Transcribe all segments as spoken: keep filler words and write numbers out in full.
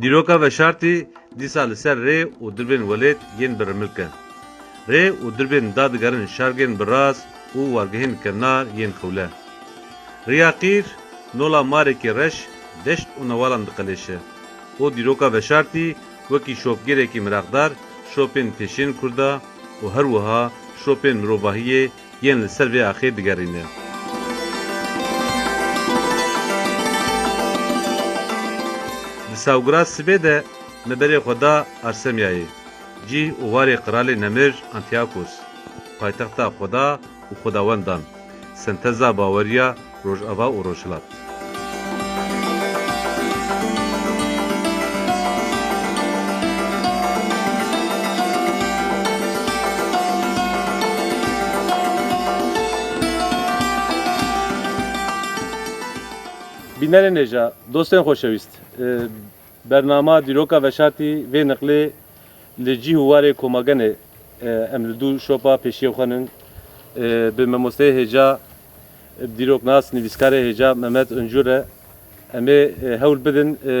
Dîroka veşartî dîsa li ser rê û dirbên welêt yên bi rimilk e. Rê û dirbên dadigerin şargên bi rast û wargehên kevnar yên xewle. Riya qîr, nola marekî reş, deşt û newalan diqeleşe û dîroka veşartî wekî şopgêrekî miraqdar şopên pêşên Kurda û her wiha şopên mirovahiyê yên li ser vê axê digerîne. Di sawgira sibê de me berê xwe da Arsemyayê, cîh û warê Qiralê Nemir Antiyakos, paytexta Xweda û xwedawendan, senteza baweriya Rojava û Rojhilat. Bînerên hêja, dostên xoşewîst, e, bernama Dîroka Veşartî vê niqlê li cîh û warê Komagene, e, em li dû şopa pêşiyê xwe nin, e, bi memosteyê hêja, e, dîroknas, nivîskarê hêja Mehmet Uncû re em ê, e, hewl bidin, e,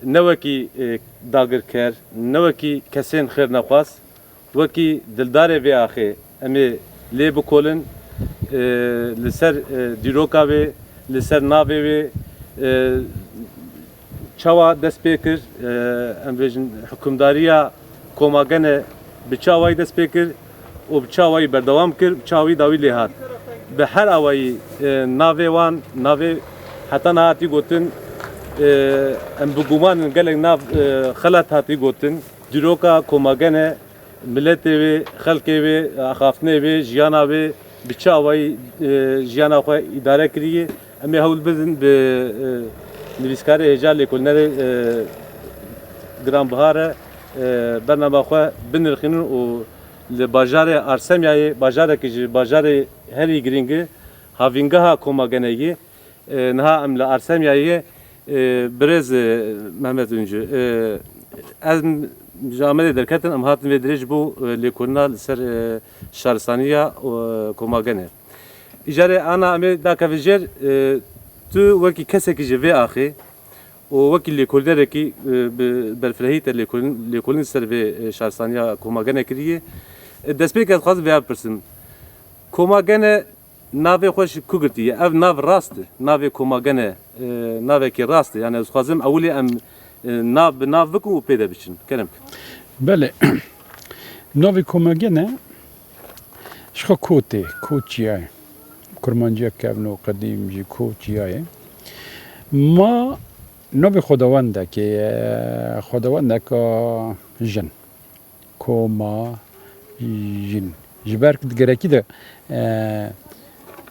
ne wekî, e, dagirker, ne wekî kesên xêrnexwas, wekî dildarê vê axê em ê lê bikolin, e, li ser, e, dîroka wê, li ser navê wê, e, çawa dest pê kir, e, em bêjin hikûmdariya Komagene bi çi awayî dest pê kir û bi çi awayî berdewam kir, bi çi awayî dawî lê hat. Bi her awayî, e, navê wan, navê heta niha hatî gotin, e, em bi guman in gelek nav, e, xelat hatî gotin. Dîroka Komagene miletê wê, xelkê wê, axaftinê wê, jiyana wê, bi çi awayî, e, jiyana xwe îdare kiriye. Em ê hewl bidin bi, e, nivîskarê hêja lêkolînerê, e, giranbiha re, e, bernama xwe binirxînin û li bajarê Arsemyayê, bajarekî ji bajarê herî girîng e, havîngeha Komagene ye. E, niha em li Arsemyayê, e, birêz, e, Mehmet Uncû. E, em ji Amedê derketin, em hatin vê dirê ji bo, e, lêkolîna li ser, e, şaristaniya, e, Komagene. Îcarê ana em ê dakeve jêr, e, tu wekî kesekî ji vê axê û wekî lêkolînerekî, e, bi berfirehî te lêkolîn, lêkolîn ser vê, e, şaristaniya Komagene kiriye. E, destpêkê ez dixwazim vê bipirsim. Komagene navê xwe ji ku girtiye? Ev nav rast e. Navê Komagene, e, navekî rast e. Yani ez dixwazim ewilî em, e, nav bi nav bikin û pê de biçin. Kerem. Belê. Navê Komagene ji xwe kotê, kot çiya ye. Kurmanciya kevno qedîm jî kot çiya ye. Ma navê xwedawendekê ye, xwedawendeka jin. Koma jin. Ji ber ku di gerekî de, e,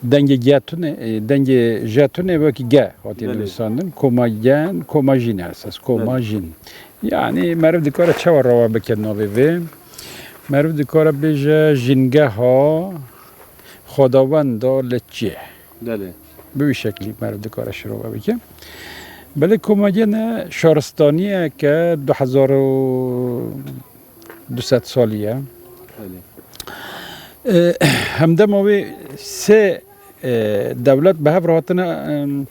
dengê G tune, e, dengê J tune wekî G hatiye Belê. nivîsandin. Koma gen, koma jin esas. Koma Belê. jin. Yani meriv dikare çawa rawa bike navê vê? Meriv dikare bêje jingeha xwedawenda Leçiyê. Belê. Bi wî şeklî meriv dikare şirove bike. Belê Komagene şaristaniyeke du hezar û du sed salî ye. Belê. E, hemdema wê sê, e, dewlet bi hev re hatine, em,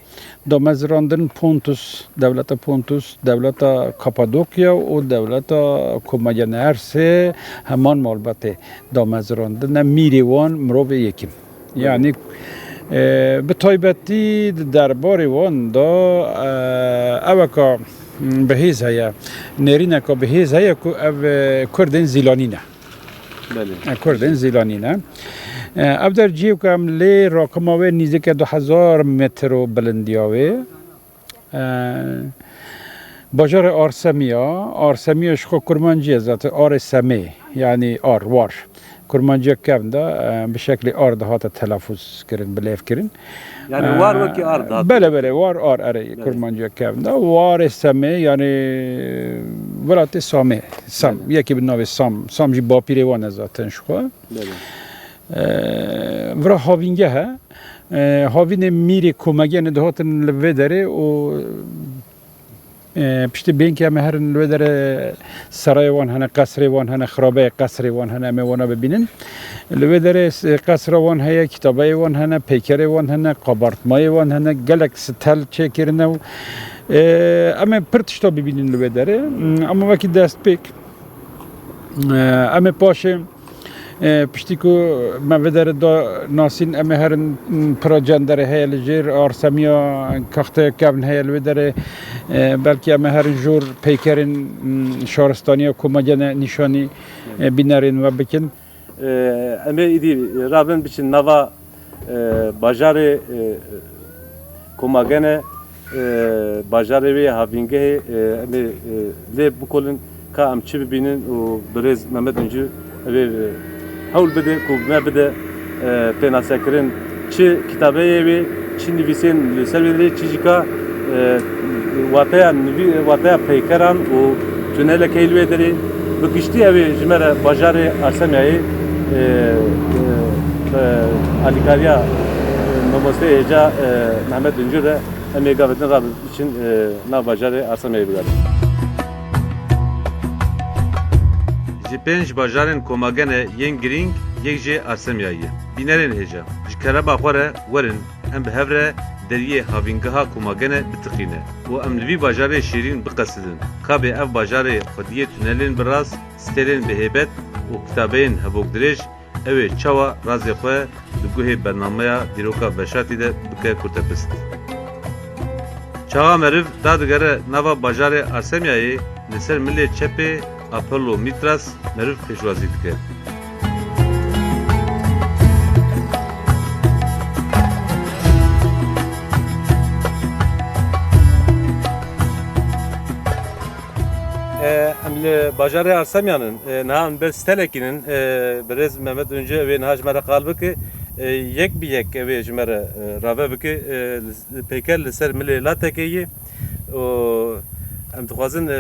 damezrandin, Pontus, dewleta Pontus, dewleta Kapadokya û dewleta Komagene, her sê heman malbatê damezrandine, mîrê wan mirovê yekim. Yanî, e, bi taybetî di derbarê wan de, e, eweka, m, bi hêz heye, nêrîneka bi hêz heye ku ev, e, Kurdên Zîlanî ne. Belê. E, Kurdên Zîlanî ne. E, ev der cihê ku em lê rakima wê nîzike du hezar metro bilindiya wê. E, bajarê Arsemiya, Arsemiya ji xwe kurmancî ye zaten, Arê Semê, yanî ar, war. Kurmanciya kevn de, e, bi şeklê ar dihate telafûz kirin, bilêv kirin. Yani E, war wekî ar dihate. Belê, belê, war, ar, erê, Belê. kurmanciya kevn de. Warê Semê, yani welatê Samê, Sam, Belê. yekî bi navê Sam, Sam jî bapîrê wan e zaten ji xwe. Belê. E, vira havîngeh e. E, havînê mîrê Komegene dihatin li vê derê û, e, piştî bênkê em ê herin li wê derê serayê wan hene, qesrê wan hene, xirabeyê qesrê wan hene, em ê wana bibînin. Li wê derê s-, qesra wan heye, kitabeyê wan hene, peykerê wan hene, kabartmayê wan hene, gelek stel çêkirine û E, em ê pir tişta bibînin li wê derê. Hmm, ama wekî destpêk, e, em ê paşê, e, piştî ku me vê derê da nasîn, em ê herin, hmm, pira cenderê heye li jêr, arsemiya kaxteya kevn heye li wê derê. E, belkî em ê herin jor peykerên, hmm, şaristaniya Komagene nîşanî, e, bînerên we bikin. E, em ê îdî rabin biçin nava, e, bajarê, e, Komagene, e, bajarê wê havîngehê, e, em ê, e, lê bikolin ka em çi bibînin û birêz Mehmet Uncu ev ê, e, hewl bide ku me bide, e, pênasekirin. Çi kitabeyê wê, çi nivîsên li ser wê derê, çi jî ka, e, wateya nivî-, wateya peykeran û tunelekê li wê derê, bi giştî ew ê ji me re bajarê Arsemyayê, e, e, e, alîkariya, e, mamosteyê hêja, e, Mehmet Uncu re em ê gavê din rabiçin, e, nav bajarê Arsemyayê bigerin. Ji pênc bajarên Komagene yên girîng yek jê Arsemyayê ye. Bînerên hêja, ji kerema xwe re werin, em bi hev re deriyê havîngeha Komagene bitiqîne û em li vî bajarê şêrîn biqesidin. Kabê ev bajarê xwediyê tunelên bi rast, stelên bi hêbet û kitabeyên hevokdirêj, ew ê çawa razê xwe di guhê bernameya dîroka veşartî de bike kurtepist. Çawa meriv dadigere nava bajarê Arsemyayê, li ser milê çepê Apollo Mitras meriv pêşwazî dike. E, em li bajarê Arsemyan in. E, niha em ber stelekî nin. E, birêz Mehmet Uncu wê niha ji me re qal bike. E, yek bi yek wê ji me re, e, rave bike. E, li, peyker li ser milê Latekê yê. Û em dixwazin, e,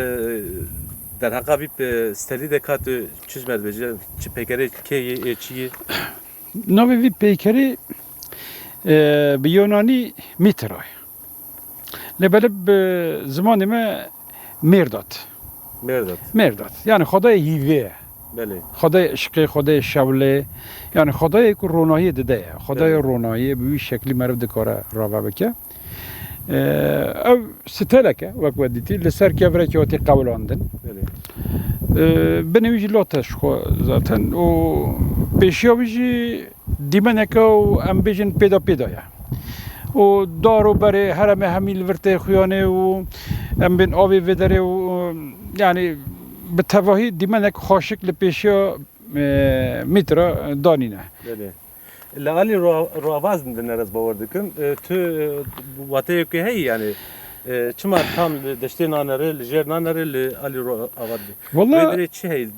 derheqa vî pe-, stelî de ka tu çi ji me dibêje, çi peykerê kê yê, ê çi yê? Navê vî peykerî, e, bi Yunanî Mîtra ye. Lê belê bi zimanê me Mêrdat. Mêrdat. Mêrdat. Yani Xwedayê hîvê ye. Belê. Xwedayê işqê, Xwedayê şewlê. Yani Xwedayê ku ronahiyê dide ye. Xwedayê Belê. ronahiyê bi wî şeklî meriv dikare rave bike. Ee, ev stelek e, wek we dîtî, li ser kevirekê hatî qewilandin. Belê. Ee, binê wî jî late ji xwe zaten. Û pêşiya wî jî dîmeneke û em bêjin pêda pêda ye. Û dar û berê heremê hemî li vir tê xuyanê û em bên avê vê derê û, yani bi tevahî dîmenek xaşik li pêşiya, e, Mîtra danîne. Belê. Li alî ro-, roavaz dinere ez bawer dikim. E, tu, e, wateyekê heyî yani, e, çima tam li deştê nanere, li jêr nanere, li alî roava dibê? Wala Vê derê çi heyî?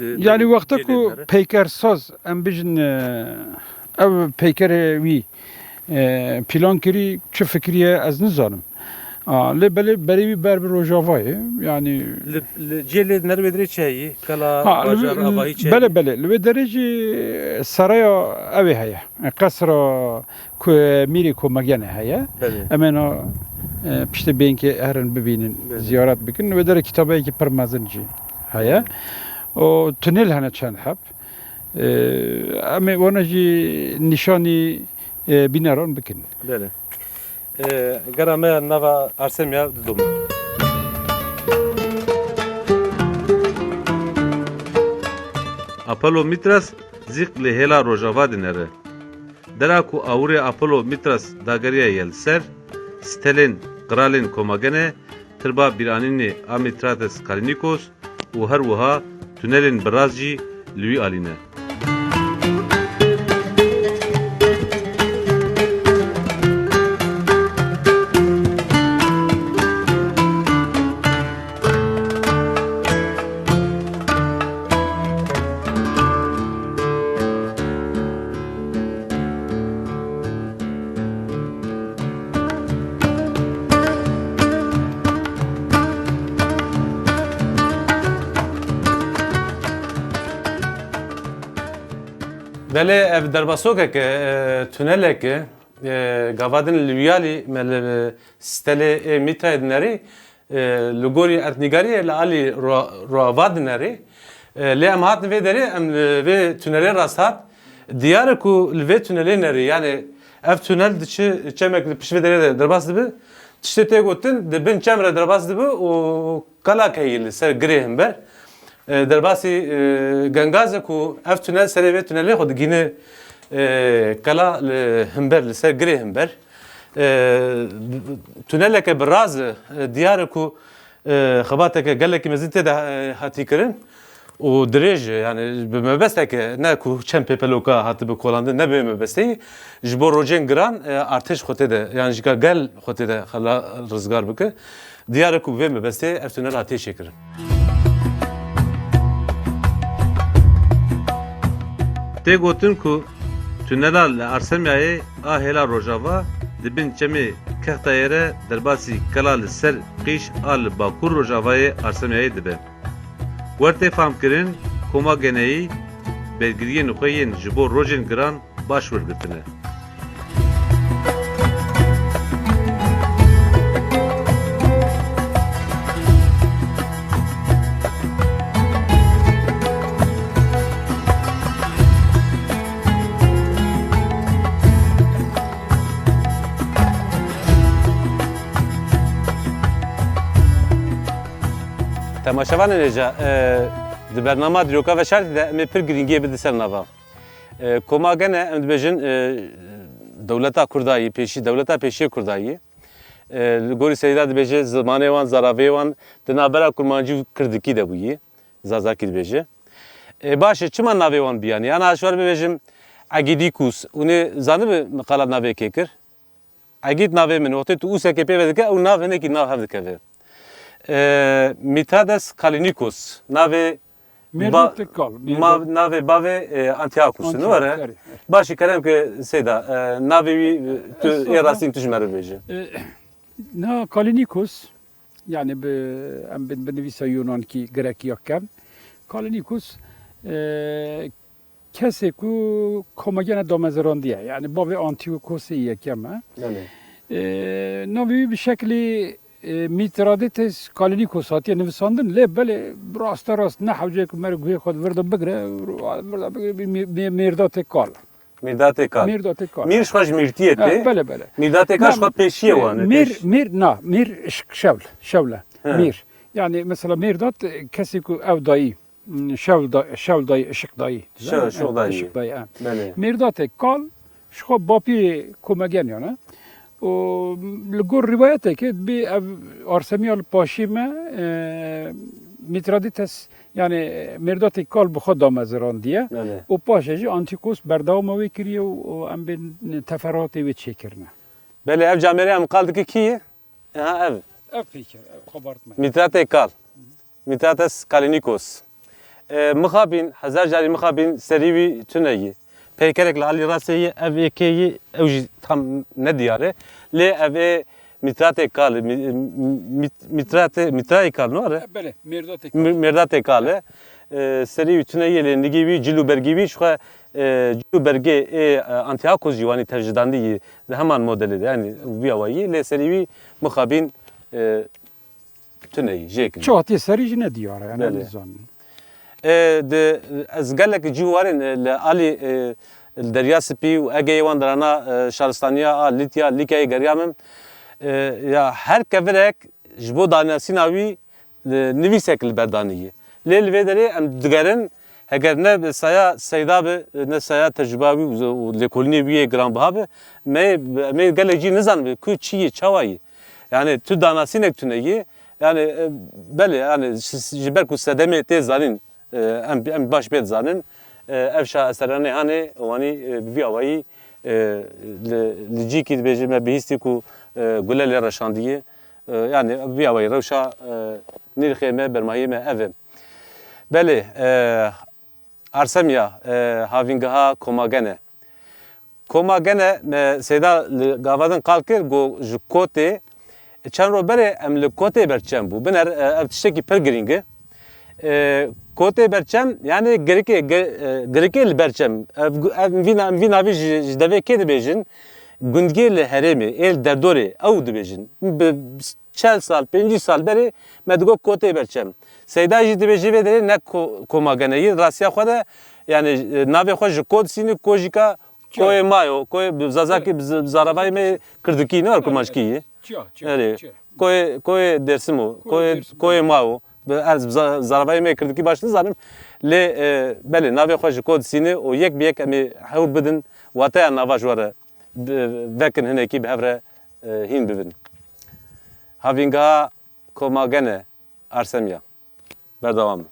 Li, Yani li wexta ku cêlê dinere? peykersaz, em bijin, e, ev peykerê wî, e, plan kirî, çi fikiriye ez nizanim. A, lê belê berê wî ber bi Rojavayê, yani Li, li cêlê dinere wê derê çi heyî? Kela Ha, li bajar, vê-, avahî çi belê, heyî? belê. Li wê derê jî seraya ew ê heye. Qesra ku Mîrê Komagene heye. Belê. Em ê na, e, piştê bênkê herin bibînin, Belê. ziyaret bikin. Wê derê kitabeyekî pir mezin jî heye. Belê. Û tunel hene çend heb. E, em ê wana jî nîşanî, e, bîneran bikin. Belê. E, gera me nava Arsemya didomin. Apollo Mitras zîq li hêla Rojava dinere. Dera ku awirê Apollo Mitras dageriyaye li ser, stelên qiralên Komagene, tirba bîranînê a Mithradates Kalînikos û her wiha tunelên bi rast jî li wî alî ne. Belê ev derbasokek e, e, tunelek e, e, gava din li wî alî me li stelê ê Mîtrayê dinerî. E, li gorî erdnîgariyê li alî ro-, roava dinerê. E, lê em hatin vê derê, em li vê tunelê rast hat. Diyar e ku li vê tunelê nerî, yani ev tunel diçi çemek li pişt vê derê de derbas dibe. Tiştê tê gotin, di bin çem re derbas dibe û kalak heye li ser girê himber. E, derbasî, e, Gengaz e ku ev tunel, serê vê tunelê xwe digihîne, e, kala li himber, li ser girê himber. E, tuneleke bi raz e, e, diyar e ku, e, xebateke gelekî mezin tê de, e, hatî kirin. û dirêj e, yani bi mebesteke, ne ku çend pêpeloka hatibe kolandin, ne bi mebesteyî, ji bo rojên giran, e, artêş xwe tê de, yani jî ka gel xwe tê de xela rizgar bike. Diyar e ku bi vê mebestê ev tunel hatiye çêkirin. Tê gotin ku tunela li Arsemyayê a hêla rojava di bin çemê Kextayê re derbasî kela li ser qîş a li bakur rojavayê Arsemyayê dibe. Wer tê famkirin, Koma Geneyî bergiriyên xwe yên ji bo rojên giran baş wergirtine. Temaşevanên hêja, e, di bernama Dîroka Veşartî de em ê pir girîngiyê bidin ser nava. E, Koma Gene, em dibêjin, e, dewleta Kurdayî, pêşî, dewleta pêşiyê Kurdayî, e, li gorî Seyda dibêje, zimanê wan, zaravê wan di navbera kurmancî û kirdikî de bûyî, zazakî dibêje. E, baş e, çima navê wan biyanî? Ana ez ji we re bibêjim, Egîdîkus, hûn ê zanibe min qala navê kê kir? Egîd navê min, wextê tu ûsekê pê ve dike, ew nav hinekî nav hev dikeve. E, Mîtrades Kalînîkos, navê Mêrdotê Kal, ma-, Mêrdot- navê bavê, e, Antîakus, ne were? Antîakus, erê. Başî, kerem ke Seyda, e, navê wî, e, tu ê rastîn tu ji me re bêje. E, na Kalînîkos, yani bi, em bin, bi nivîsa Yunankî, Grekî ya kevn. Kalînîkos, e, kesê ku Komagene damezirandiye, yani bavê Antîokosê yekem e. Belê. E, navê wî bi şeklî, e, Mîtradates Kalînîkos hatiye nivisandin, lê belê raste rast ne hewce ku mere guhê xwe di vir de bigire, vir de bigire, bir mê-, mê-, Mêrdatê Kal. Mîrdatê Kal. Mîrdatê Kal. Mîr ji xwe ji mîrtiyê tê. Ha, belê, belê. Mîrdatê Kal ji xwe pêşiyê wan e, Mîr, pêş- mîr, na, mîr şewl, şewl e. He. Mîr. Yani mesela Mêrdat, e, kesê ku ew dayî, Şew da-, şew dayî, ışık dayî. Şew, ışık dayî. Işık dayî, ha. Belê. Mêrdatê Kal, ji xwe bapîrê Komegen yan e. Û li gor rîwayetekê dibê ev Arsemiya li paşê me, e, Mîtradites, yani Mêrdatê Kal bi xwe damezirandiye. Belê. Û paşê jî Antîkos berdewama wê kiriye û, û em bên teferruatê wê çêkirine. Belê, ev camêrê em qal dike kî ye? Aha, ev. Ev pêker, ev xebartme. Mîtratê Kal. Mîtrates Kalînîkos. E, mixabîn, hezar carî mixabîn serî wî tune yî. Peykerek li alî rastê yî, ev ê kê yî, ew jî tam ne diyar e. Lê ev ê Mîtratê Kal, Mî-, Mî-, Mîtratê, Mîtrayê Kal, ne were? Belê, Mêrdatê Kal. Mî-, Mêrdatê Kal e. E, serî wî tune yî, lê nigî wî, cil û bergî wî, ji xwe, e, cil û bergê ê, e, Antîakos jî wanî tevjidandî yî, di heman modelê de, yanî vî awayî, lê serî wî mixabîn, e, tune yî, jêkin. Çi hatiye serî jî ne diyar e, yani, belê, em dizanin. E, di, ez gelek cî warên, e, li alî, e, li Derya Spî û Egeyê wan dirana, e, şaristaniya a Lîtya, Lîkyayê geriya min. E, ya her kevirek ji bo danasîna wî, e, nivîsek li ber danî yî. Lê li vê derê em digerin, heger ne bi saya Seyda bi, ne saya tecrûba wî û, û lêkolînê wî yê giranbiha bi, me, em ê gelek cî nizanibe ku çi yî, çawa yî. Yani tu danasînek tune yî. Yani, e, belê, yani ji, ji ber ku sedemê tê zanîn, e, em, em baş pê dizanin. E, ev şaeseranê hanê wanî, e, bi vî awayî, e, li, li cîkî dibêje me bihîstî ku, e, gule lê reşandiye. E, yani bi vî awayî rewşa, e, nirxê me, bermahiyê me ev e. Belê, e, Arsemiya, e, havîngeha Komagene. Koma gene me Seyda li gava din qal kir, got ji Kotê, çend roj berê em li Kotê berçem bû. Biner, e, ev tiştekî pir girîng e. E, Kotê berçem, yani girikê, gi-, e, girikê li berçem. Ev, ev vî na-, em vî navî ji, ji devê kê dibêjin? Gundgê li herêmê, ê li derdorê, ew dibêjin. Bi çel sal, pêncî sal berê me digot Kotê berçem. Seyda jî dibêje vê derê ne ko-, Koma gene yî, rastiya xwe de, yani, e, navê xwe ji Kot sînî, Kojîka Koyê ma yo, koyê bi zazakî, bi z-, zaravayê me kirdikî, ne were kurmanckî yî. Çiya, çiya, Erê, çiya. Koyê, koyê Dêrsim o, Koyê koyê, Dêrsim. Koyê Mawo. Bi, ez za-, zaravayê me kirdikî baş nizanim. Lê, e, belê, navê xwe ji ko disîne û yek bi yek em ê hewl bidin, wateya nava ji we re bi, vekin hinekî bi hev re, e, hîn bibin. Havîngeha Komagene, Arsemya. Berdewam.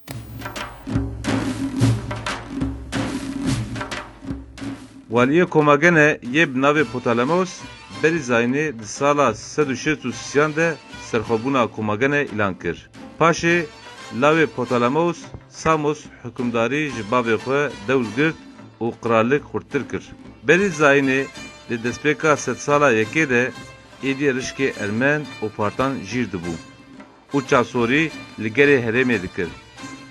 Waliyê Komagene yê bi navê Potalemos berî zayînê di sala sed û şêst û sisiyan de serxwebûna Komagene îlan kir. Paşê lawê Potalemos Samos hukimdarî ji bavê xwe dewz girt û qiralik xurttir kir. Berî zayînê di destpêka sedsala yekê de êdî rişkê Ermen û Partan jîr dibû û çavsorî li gelê herêmê dikir.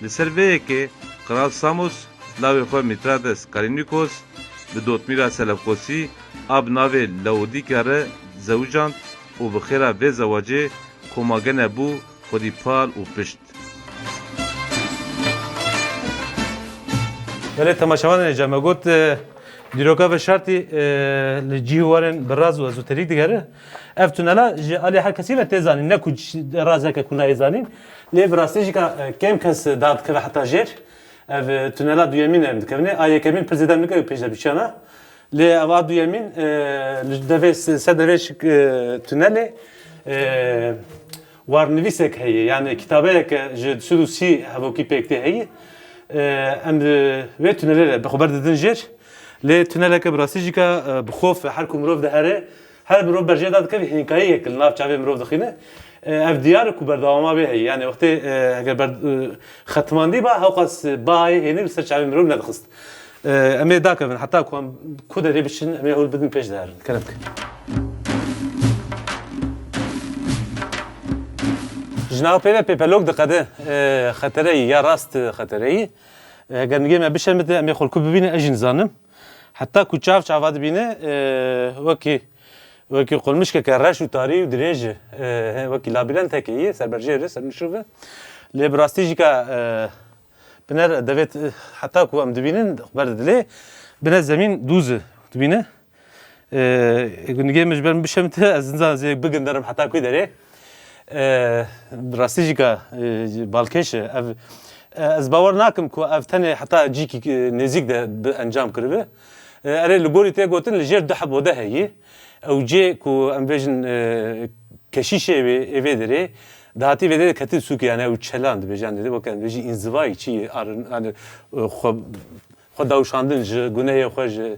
Li ser vê yekê Qral Samos lawê xwe Mîtrades Kalînîkos bi Dotmîra Selefkosî a bi navê Laodîkya re zewicand û bi xêra vê zewacê Komagene bû xwedî pal û pişt. Belê temaşevanên hêja me got, e, dîroka veşartî, e, li cihê warên bi raz û ezoterîk digere. Ev tunela ji alî her kesî ve tê zanîn, ne ku ç-, razeke ku nayê zanîn. Lê bi rastî jî ka, e, kêm kes dadikeve heta jêr. Ev, e, tunela duyemîn em dikevine. A yekemîn pir zêde em nikeve pêş de biçiyana. Lê ev a duyemîn, e, li devê s-, ser devê şik, e, tunelê, e, warnivîsek heye, yani kitabeyeke ji du sed û sî hevokî pêk tê heye. E, em di wê tunelê de bi xwe berdidin jêr. Lê tuneleke bi rastî jî ka, e, bi xof her ku mirov dihere, her mirov berjê de dikeve hênkayiyek li nav çavê mirov dixîne. E, ev diyar e ku berdewama wê heye. Yani wextê, e, eger ber-, e, xetmandî ba, hewqas bayê hênik li ser çavê mirov nedixist. E, em ê dakevin, heta ku em ku derê biçin, em ê hûl bidin pêş de herin. Kerem ke. Ji nav pê ve pêpelok diqede, e, xetereyî ya rast, e, xetereyî. E, eger nigê me bişemite, em ê xwe li ku bibînin, ez jî nizanim. Heta ku çav çava dibîne, e, wekî, wekî qulmişkeke reş û tarî û dirêj e, e, wekî labîrentekê yê, ser berjêr e, ser nişûv e. Lê bi rastî jî ka, e, Biner devêt, e, heta ku em dibînin, ber dilê, bine zemîn dûz e, dibîne. E, nigê min ji ber min bişemite, ez nizanim ez ê biginderim heta ku derê. E, rastî jî ka, e, balkêş e. Ev, e, ez bawer nakim ku ev tenê heta cîkî, e, nêzîk de bi encam kiribe. E, erê, li gorî tê gotin, li jêr du heb ode heyî. Ew cê ku em bêjin, e, keşîşê wê, ê vê derê, dihatî vê derê ketî sûkê, yani ew çelan dibêje, em dibêjin, weke em bêjin înzivayî çi, ar-, yani, e, xwe, xwe dawşandin ji gunehê xwe, ji,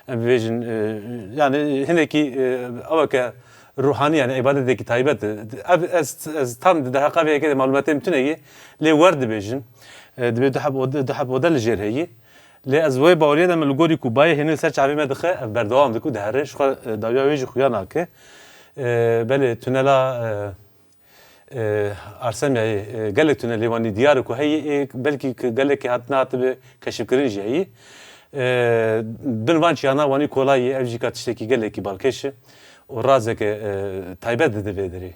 em bêjin, e, yani hinekî, e, eweke ruhanî, yani îbadetekî taybet e. Ev, ez, ez tam di deheqa vê yekê de malûmetê min tune ye, lê wer dibêjin. E, dibê du heb ode, du heb ode li jêr heyî. Lê ez wê baweriyê de me li gorî ku bayê hênî li ser çavê me dixe, ev berdewam dike û dihere, ji xwe, e, dawiya wê jî xuya nake. E, belê tunela, e, e, Arsemyayê, e, gelek tunelê wanî diyar e ku heyî, ê, belkî ki gelekî hat-, nehatibe keşifkirin jî heyî. E, bin van çiyana wanî kolayî, ev jî ka tiştekî gelekî balkêş e û razeke, e, taybet dide vê derê.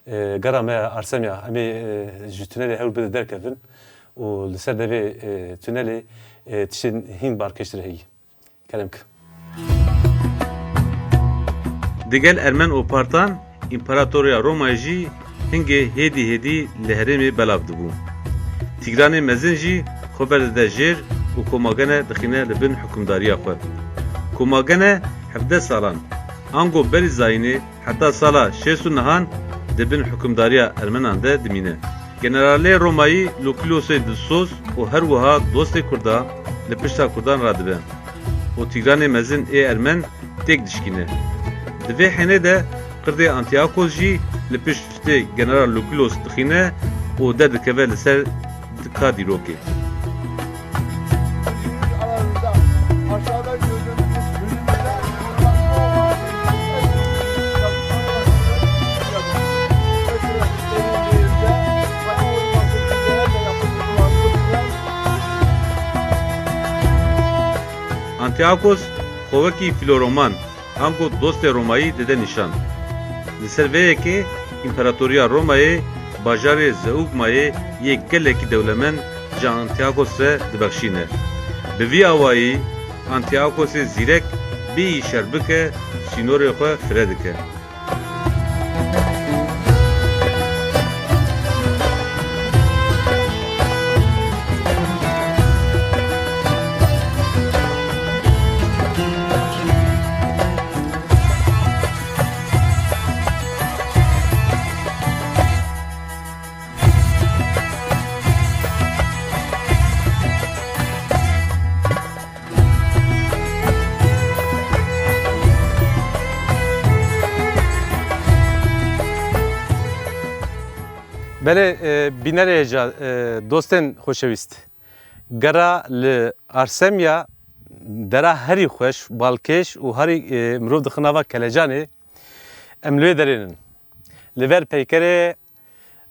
E, gera me Arsemya, em ê, e, ji tunelê hewl bide derkevin. û li ser devê, e, tunelê, e, tiştên hîn balkêştir heyî. Kerem ke. Digel Ermen û Partan, Împaratoriya Romayê jî hingê hêdî hêdî li herêmê belav dibû. Tîgranê Mezin jî xwe berdide jêr û Komagene dixîne li bin hukimdariya xwe. Komagene hevdeh salan, ango berî zayînê, heta sala şêst û nehan di bin hukimdariya Ermenan de dimîne. Generalê Romayî Lucullosê dilsoz û her wiha dostê Kurda li pişta Kurdan radibe û Tîgranê Mezin ê Ermen têk dişkîne. Di vê hênê de qirdê Antiochos jî li pişt piştê General Lucullos dixîne û derdikeve li ser ka dîrokê. Antiochos xwe wekî fîloroman, ango dostê Romayî dide nîşan. Li ser vê yekê Împaratoriya Romayê bajarê Zeugmayê yê gelekî dewlemend ji Antiochos re dibexşîne. Bi vî awayî Antiochosê zîrek bêyî şer bike sînorê xwe fire dike. Belê, e, bînerê hêja, e, dostên xoşewîst. Gera li Arsemya dera herî xweş, balkêş û herî, e, mirov dixin nava kelecanê. Em li wê derê nin. Li ver peykerê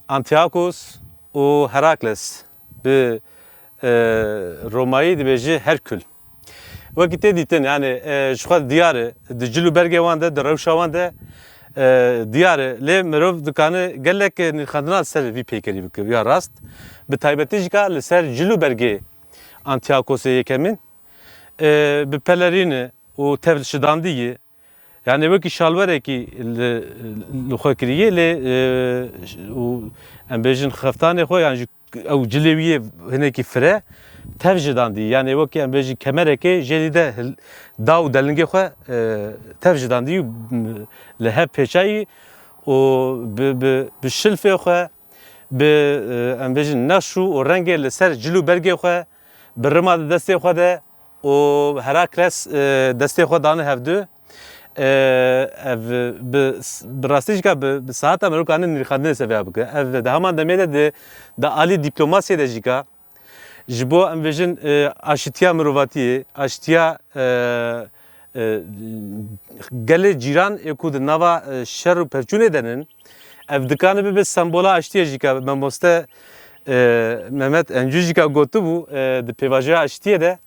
Antiochos û Herakles bi, e, Romayî dibêje Herkul. Wekî tê dîtin, yani, e, ji xwe diyar e, di cil û bergê wan de, di rewşa wan de, e, diyar e. Lê mirov dikane gelek nirxandina ser vî peykerî bike, ya rast. Bi taybetî jî ka li ser cil û bergê Antiochosê Yekemîn, e, bi pelerîne û tev şidandî ye. Yani wekî şalwerekî li, li xwe kiriye, lê, e, û em bêjin xeftanê xwe, yani ji ew cilê wî yê hinekî fire, tev ji dandî. Yani wekî em bêjin kemerekê jêrî de hil-, da û delingê xwe, e, tev ji dandî û, m, li hev pêçayî û bi, bi, bi şilfê xwe, bi, e, em bêjin neqş û rengê li ser cil û bergê xwe, bi rima di destê xwe de û Herakles, e, destê xwe dane hevdu. E, ev bi, bi rastî jî ka bi, bi saeta mirov kane nirxandinê seviya bike. Ev di heman demê de di, di alî dîplomasiyê de jî ka ji bo em bêjin, e, aşitiya mirovatiyê, aşitiya, e, e, gelê cîran ê ku di nava, e, şer û pevçûnê de nin, ev dikane bibe sembola aşitiyê jî ka mamoste, e, Mehmet Encû jî ka gotibû, e, di pêvajoya aşitiyê de,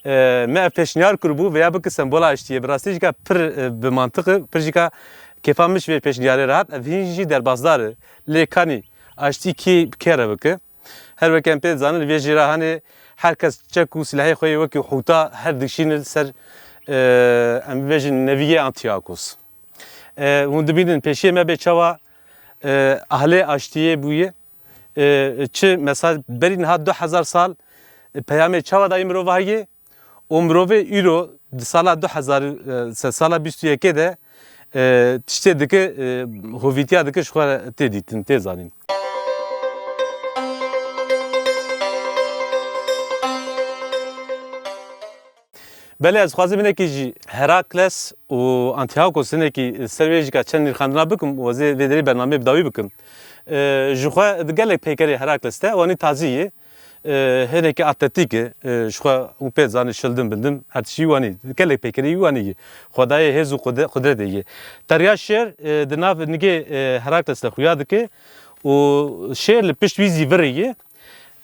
e, me ev pêşniyar kiribû, vêya bike sembola aşitiyê. Bi rastî jî ka pir, e, bi mantiq e, pir jî ka kêfa min ji vê pêşniyarê re hat. Ev hîn jî derbasdar e. Lê kanî aştî kî bi kê re bike? Her weke em pê dizanin, li vê jêra hanê her kes çek û silahê xwe yê wekî hûta her dikişîne li ser, e, em bibêjin neviyê Antiochos. E, hûn dibînin pêşiyê me bê çawa, e, ahlê aştiyê bûye. E, çi mesela berî niha du hezar sal, e, peyamê çawa dayî mirova heye û mirovê îro di sala du hezar, e, se-, sala bîst û yekê de, e, tiştê dike, e, hovîtiya dike ji xwe re tê dîtin, tê zanîn. Belê, ez dixwazim hinekî jî Herakles û Antiochos hinekî ser wê jî ka çend nirxandina bikim û ez ê vê derê bernameyê bi dawî bikim. E, ji xwe di gelek peykerê Herakles de wanî tazî ye. E, hinekî atletîk e, e, ji xwe û pê zanî şildim bildim, her tiştî wanî, gelek peykerê wî wanî ye. Xwedayê hêz û qudre-, qudretê ye. Teriya şêr, e, di nav nigê, e, Herakles de xuya dike û şêr li pişt wî zîvirê ye.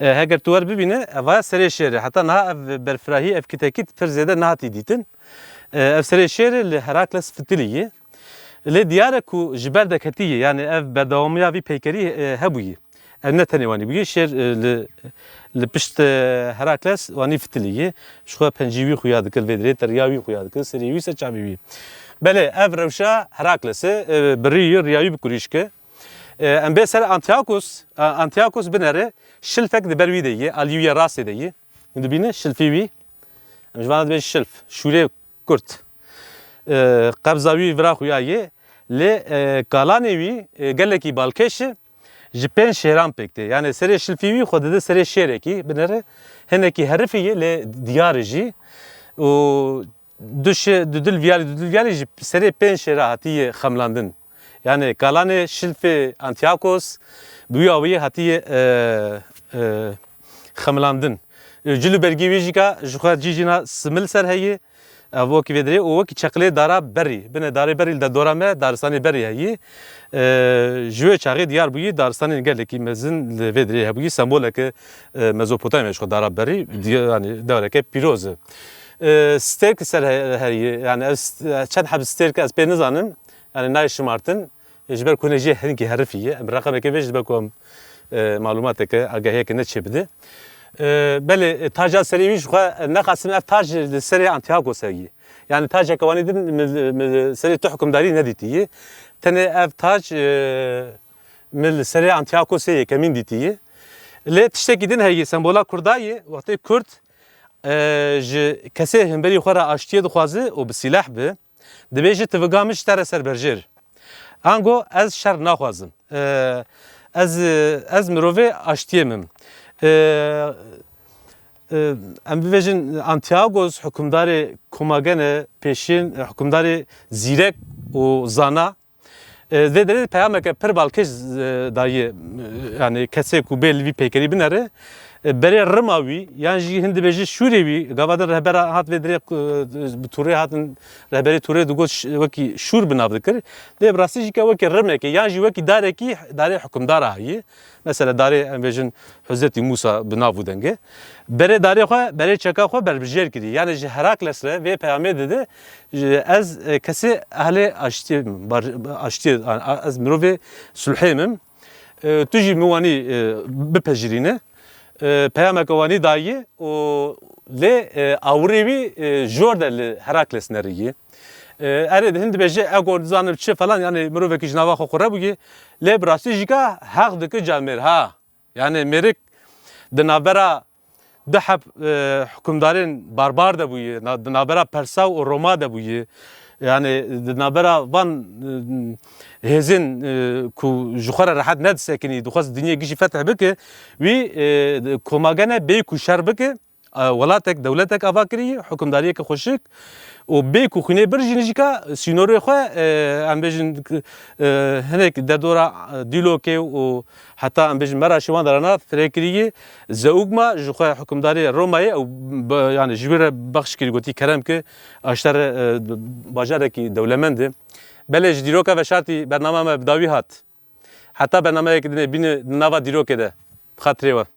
E, heger tu wer bibîne, evaya serê şêr e. Heta niha ev berfirahî, ev kîtekît pir zêde nehatî dîtin. E, ev serê şêr e, li Herakles fitilî ye. Lê diyar e ku ji ber deketî ye, yani ev berdewamiya vî peykerî, e, hebûye. Ev ne tenê wanî bûye, şêr, e, li, li pişt, e, Herakles wanî fitilî ye. Ji xwe pencî wî xuya dikir vê dirê, teriya wî xuya dikir, serê wî ser çavê wî. Belê, ev rewşa Herakles e, e, bi rî, riya wî bi kurîşk e. E, em bê ser Antiochos, e, Antiochos binere, şilfek di ber wî de ye, alî wî ya rastê de ye. Hûn dibîne şilfê wî? Em ji vana dibê şilf, şûrê kurt. E, qebza wî vira xuya ye, lê, e, kalanê wî, e, gelekî balkêş e, ji pênc şêran pêk tê. Yani serê şilfê wî xwe dide serê şêrekî, binere hinekî herifî ye, lê diyar e jî. Û du şê-, du dil viyarî, du dil viyarî ji serê pênc şêra hatiye xemlandin. Yani kalanê şilfê Antiochos bi wî awiyê hatiye, e, e, xemilandin. E, cil û bergî wî jî ka ji xwe cî cîna simil ser heye. Ev wekî vê dirê û wekî çeqilê dara berî. Bine darê berî li de dora me daristanê berî heye. E, ji wê çaxê diyar bûyî daristanên gelekî mezin li vê dirê hebûyî. Semboleke, e, Mezopotamya ji xwe dara berî. Diye-, yani devreke pîroz e. E, stêrk ser he-, heye. Yani ev st-, çend heb stêrk ez pê nizanim. Yani nayê şimartin. E, ji ber ku hûn ê jê hinekî herifî ye. Em reqemeke vê jî dibe ku em, e, malûmateke, agahiyeke ne çêbide. E, belê, e, taca serê wî ji xwe, e, nexasim ev tac li serê Antiochos heye. Yani taceke wanî din min, min serê tu hukimdarî nedîtiye. Tenê ev tac, e, min li serê Antiochosê yekemîn dîtiye. Lê tiştekî din heye, sembola Kurda ye, wextê Kurd, e, ji kesê hemberî xwe re aştiyê dixwaze û bi sîleh be, dibêje, tiviga min ji te re ser berjêr. Ango ez şer naxwazim. E, ez, ez mirovê aştiyê min. E, e, em bibêjin Antiochos hukimdarê komagene pêşîn, hukimdarê zîrek û zana. E, vê derê peyameke pir balkêş, e, daye, e, yani kesê ku bê li vî peykerî binere, e, berê rima wî, yan jî hin dibêje şûrê wî, gava din rehbera hat vê derê, e, bi Tûrê hatin, rehberê Tûrê digot ş-, wekî şûr bi nav dikir. Lê bi rastî jî ke wekî rimekê, yan jî wekî darekî, darê hukimdara hayî. Mesela darê, em bêjin, Huzretî Mûsa bi nav û dengê. Berê darê xwe, berê çeka xwe berbijêr kirî. Yani ji Herakles re vê peyamê dide, ji ez, e, kesê ehlê aştiyê, bar-, aştiyê, a-, ez mirovê sulhê mim. E, tu jî min wanî, e, bipejirîne. E, peyameke wanî daye û lê, e, awirê wî, e, jor de li Herakles nerîye. E, erê di hin dibêje, ego dizanim çi falan, yani mirovekî ji nava xwe xure bûye. Lê bi rastî jî ka heq dike camêr ha. Yani mêrik di navbera du heb, e, hukimdarên barbar de bûye, na-, di navbera Persa û Roma de bûye. Yani di navbera van, e, hêzên, e, ku ji xwe re rehet nedisekinî, dixwest dinyê gişî fetih bike, wî, e, komagene bê ku şer bike, e, welatek, dewletek ava kirî, hukimdariyeke xweşik û bê ku xwînê bir jî nijîka sînorê xwe, e, em bêjin, e, hinek derdora, e, Dîlokê û heta em bêjin Meraşê wan derana firê kirî. Zeugma ji xwe hukimdarê Romayê ew be-, yani ji wî re bexş kirî, gotî kerem ki aştere, e, bajarekî dewlemend e. Belê ji dîroka veşartî bernama me bi dawî hat. Heta bernameyeke dinê bîne di nava dîrokê de. Bi xatirê we.